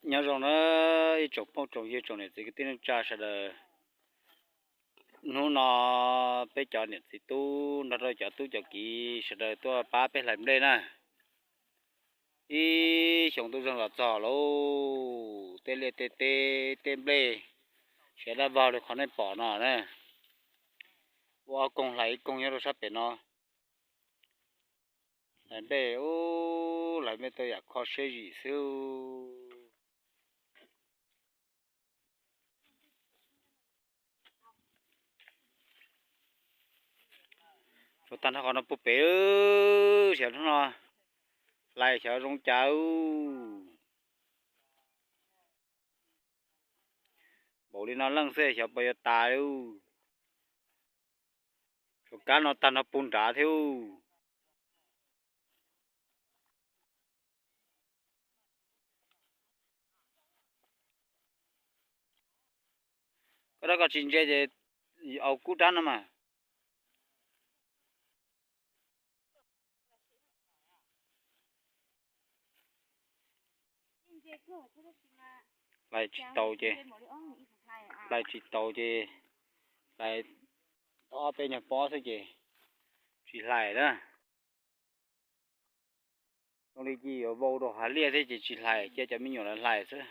Nyob zoo na ib tsoom phooj tsoom ywg tsoom niam txiv kwv tij neej tsa sawv daws. Hnub no peb cov niam txiv tub nrog rau cov tub cov kiv sawv daws tuaj pab peb hlais nplej na. Ib xyoo tub zeeg los txog lauj, tej liaj tej teb tej nplej siav dab vog li qhov nej pom no na. Ua ob koog hlais ib koog nyob rau sab pem no. Hlais nplej, hlais nplej tau yam kho siab zim xwb. Tsuas tag nrho qhov no puag pem, xyov hnub no hlais xyov zoo cas. Npaum li no leej xwb xyov puas yuav tas. Tshuav kab no tag nrho puag nrad thiab. Koj rab koj tsis ntse ces au kub rab no mas. Hlais tsis tau ces, hlais tsis tau ces, hlais ob peb nyuag pob xwb ces tsis hlais na. Zoo li cia yuav vau rau hav liaj thiab ces tsis hlais, cia cov me nyuam lawv hlais xwb.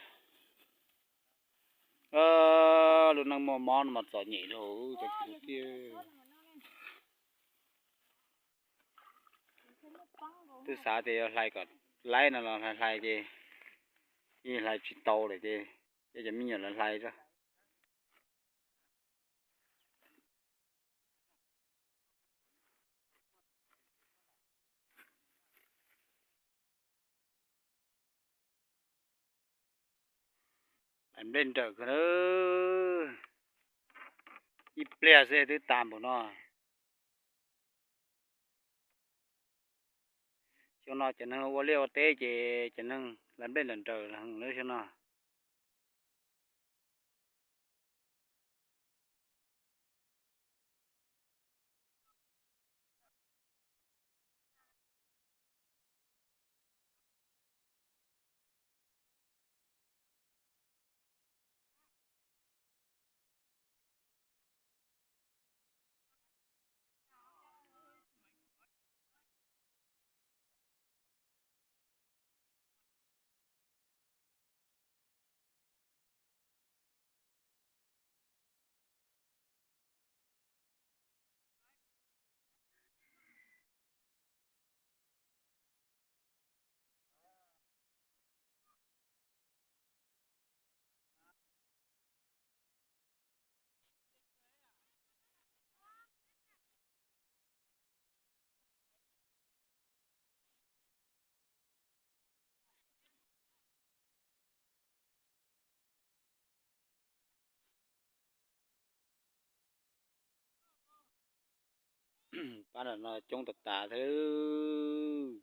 Lub neej muaj mob no mas txom nyem lauj cov kwv tij. Twb xav tias yuav hlais kom laib no los hlais hlais ces cia hlais tsis tau lawm ces cia cov me nyuam lawv hlais tso. Hlais nplej nrawm kawg na, ib pliag xwb twb tas npaum no. Xyoo no cov neeg ua liaj ua teb ces cov neeg hlais nplej nrawm nrawm heev xyoo no. Pab no coob tas tas thiab.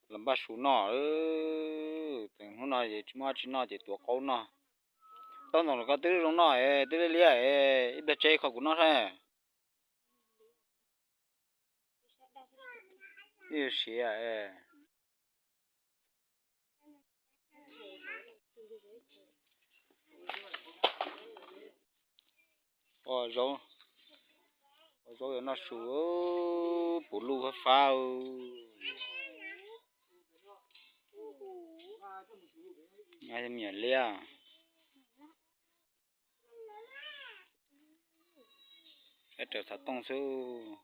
Los npaj su noj, hnub no es tsis muaj dab tsi noj ces tuav qaub noj. Tau ntoo los koj twb zoo noj es twb liab liab es ib pliag tseg qho kuv noj saib. Ib siav. Ua zaub, ua zaub yuav noj su, puv luj fab fab. Me nyuam liab. Saib raws xov tooj xwb.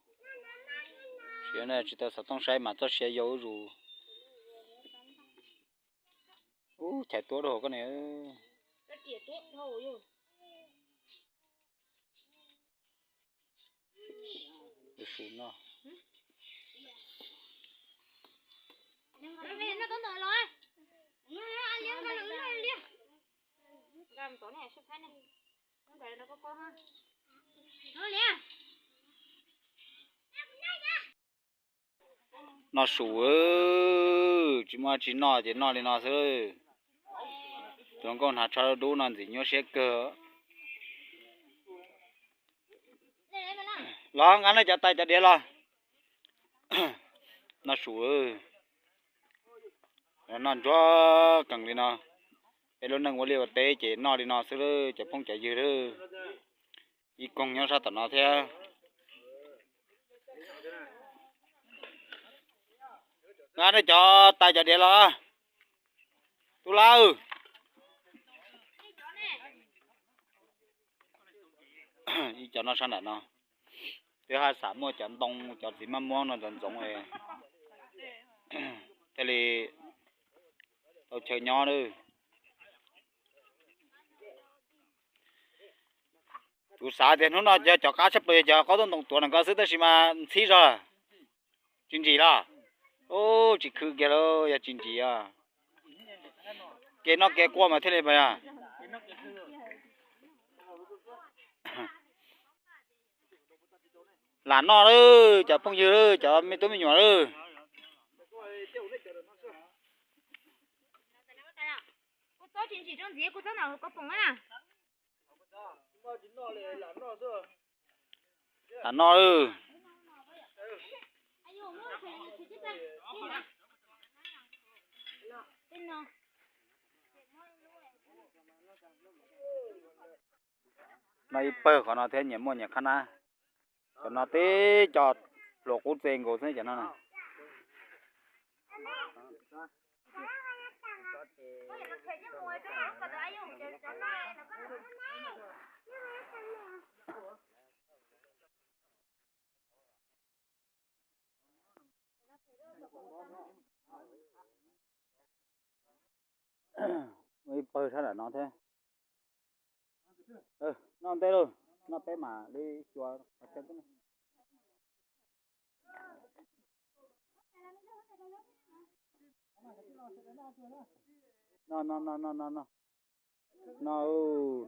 Siav na, tsis tau xov tooj saib mas txoj sia yau zus. Ub, chais tuab rau hauv koj niam. Su no. Noj su, tsis muaj tsis noj ces noj li no xwb. Tus hluas nkauj hnav tsho dub no ntxim nyuaj siab kawg. Los nqa nej cov tais cov diav los. Noj su, noj ntsuag kees li no. Peb lub neej ua liaj ua teb ces noj li no xwb lawm cov phooj cov ywg lawm. Ib koog nyob sab tom no thiab. Nqa nej cov tais cov diav los. Tub Lawj. Ib cov noj sab nram no. Twb haj xam muaj cov ntoo cov txiv maj muab no ntxoov ntxoov thiaj li tau chaw nyob lawm. Kuv xav tias hnub no yog cov qab tshaj plaws yog cov qaub tub ntoo tuav ntawm ko xwb tab sis mas ntxhib zog. Tsis ntsim los? Ub, tsis khw kiag lauj, yog tsis ntsim os. Kev noj kev quaj mas thiaj li pas. Lam noj lawm cov phooj ywg lawm cov me tub me nyuam lawm. Lam noj lawm. Noj ib pawg qhov no thiab nyias muaj nyias qhab nab. Cov no tib co hluas qub txe nkaus xwb cov no. Ib pawg sab nram no thiab. Noj ntej lauj, noj peb mam li xyuas qhov chaw. Noj, noj, noj, noj, noj, noj. No,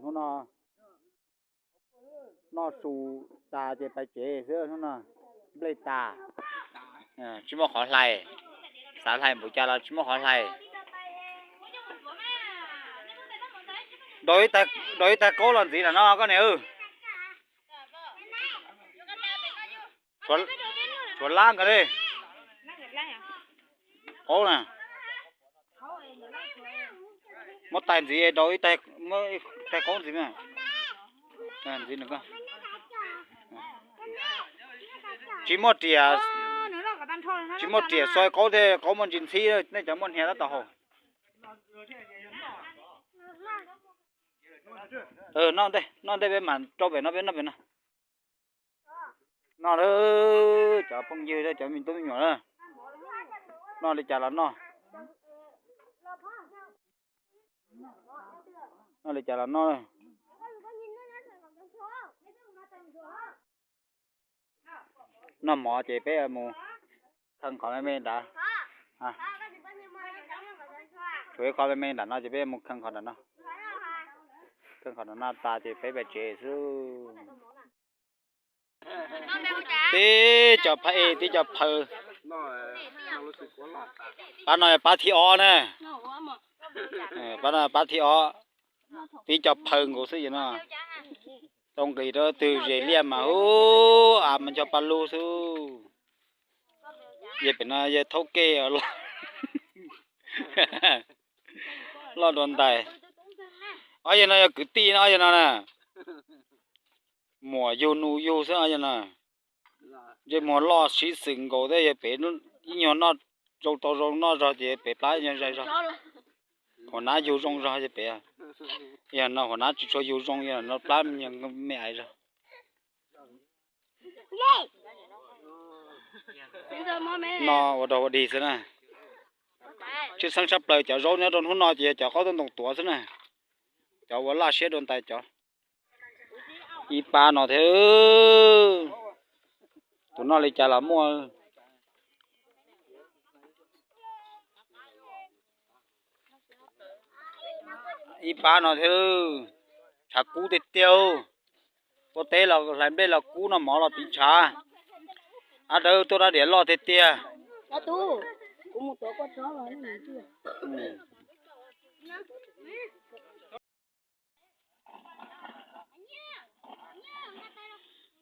hnub no noj su tas ces pais tsev xwb hnub no. Nplej tas, tsis muaj qhov hlais. Xav hlais npaum cas los tsis muaj qhov hlais. Daus ib tag qaub los ntxiv nram no koj niam. Tshuav lab nkaus li. Qaub na. Muab tais ntxiv, daus ib tais qaub ntxiv. Ntxiv. Tsis muaj riam, tsis muaj riam xoi qaub thiab, qaub muaj ntsis ntxhib, nej cov muaj hniav tab tom haus. Noj ntej, noj ntej peb mam rau pem no, peb noj pem no. Noj lawm cov phooj ywg, cov me tub me nyuam na. Noj li cas los noj. Noj li cas los noj. Noj mov ces peb mus kheej qhov me me nrad. Tshuav ib qho me me nram no ces peb mus kheej qhov nram no. Kheej qhov nram no tas ces peb pais tsev xwb. Tib co phab ej, tib co phaw. Pab no pab thib ob na. Pab no pab thib ob. Tib co phaw nkaus xwb yog no. Tau nqis rau twg zes liaj mas ub, av mas ncho pa lug xwb. Yog pem no yog thaub kej loj, loj dua ntais. Ob yog no yog kwv tij no, ob yog no na. Muam yug nus yug xwb ob yog no. Ntsej muag loj sib xws nkaus thiab yog pem ib nyuag noj zoo tau zoo noj zog ces pem plab nyuag zais zog. Huas nab yug zoo zog ces pem, yog no huas nab tsis tshua yug zoo, yog no plab nyuag me ais zog. No ua dog ua dig xwb na. Tshwj xeeb tshaj plaws cov zaub nyob rau hnub no ces yog cov qaub tub ntoo tuav xwb na. Cov ua laj siab dua ntais cov. Ib pab no thiab. Tus noj li cas los muaj. Ib pab no thiab. Tshav kub tiag tiag. Ua teb los hlais nplej los kub, noj mov los tiv tshav. Ab dawb tuaj dab diam loj tiag tiag.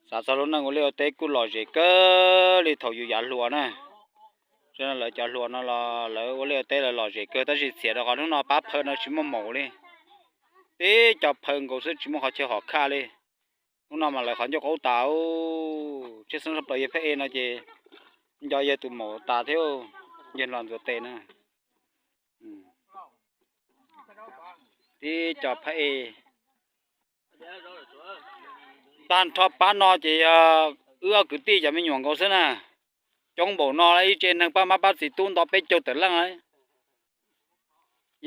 Xav txog lub neej ua liaj ua teb kuj lom zem kawg li thaum yus yav hluas na. Lawv cov hluas no los lawv ua liaj ua teb lawv lom zem kawg, tab sis txhiam rau qhov hnub no pab phaw no tsis muaj maum li. Tib co phaw nkaus xwb tsis muaj qhov chaw hom khaj li. Hnub no mas lawv qhov ncauj qaub tas. Tshwj xeeb tshaj plaws yawg Phaj E no ces nco yawg tus maum tas thiab, yawg los ntxuav tes na. Tib co Phaj E. Tag nrho pab no ces yog wb ob kwv tij cov me nyuam nkaus xwb na. Coob npaum no ib tse neeg pab mab pab txiv tub nto peb caug tawm leej.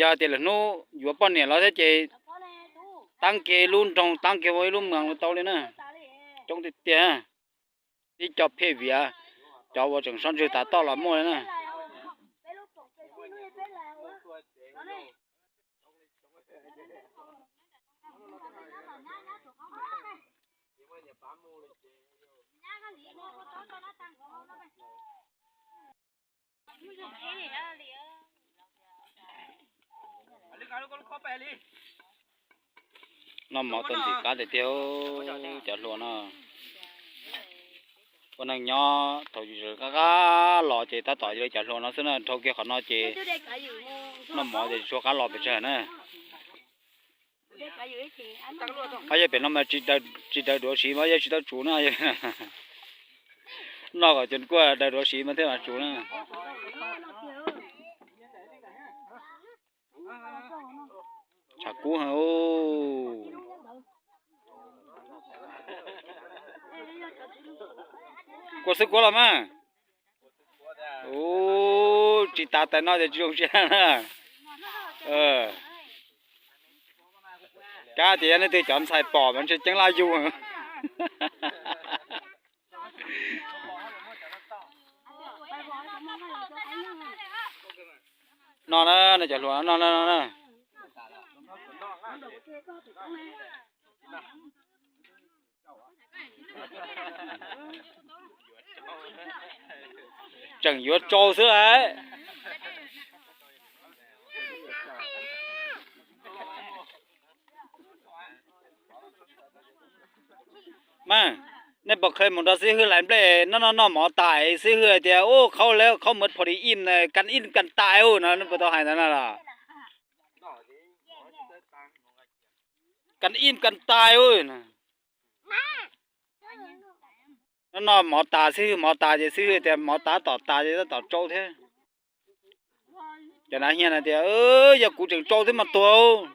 Yog tias lwm hnub yuav poj niam los thiab ces taab kiag ib lub nroog, taab kiag ua ib lub moos tau li na. Coob tiag tiag. Ib co Phaj E viav, cov uas tseem sob ntswg tas toj los muaj li na. Noj mov tau ntxim qab tiag tiag. Cov hluas no ua neej nyob thaum yus qab qab los ces tab tom yog li cov hluas no xwb na, dhau kiag qhov no ces noj mov ces tsis tshua qab los pes tsawg na. Ho yog pem no mas tsis daws duav siv mas yog tsis tau tsuv na. Noj kom cov kuaj daws duav siv mas thiaj mam tsuv na. Tshav kub heev. Kuaj xwb kuaj los mas. Ub, tsis tas tais no ces tsis zoo siab na. Kab tias yog leej twg cov ntxhais pom mas ntshe ceeb laj yug. No na, cov hluas no no no. Tseem yuav tsau xwb lauj. Mas, nej puas kheev mus nrog xib hwb hlais nplej noj noj noj mov tas xib hwb hais tias ub khaub lawm khaub mus pha di im kas im kas tais ub no nej puas tau hais ntawd na los? Kas im kas tais ub. Noj noj mov tas xib hwb mov tas ces xib hwb tias mov tas tom tas ces tab tom tsau thiab. Cov nav hias na tias yog kuv tseem tsau thiab mas tuag.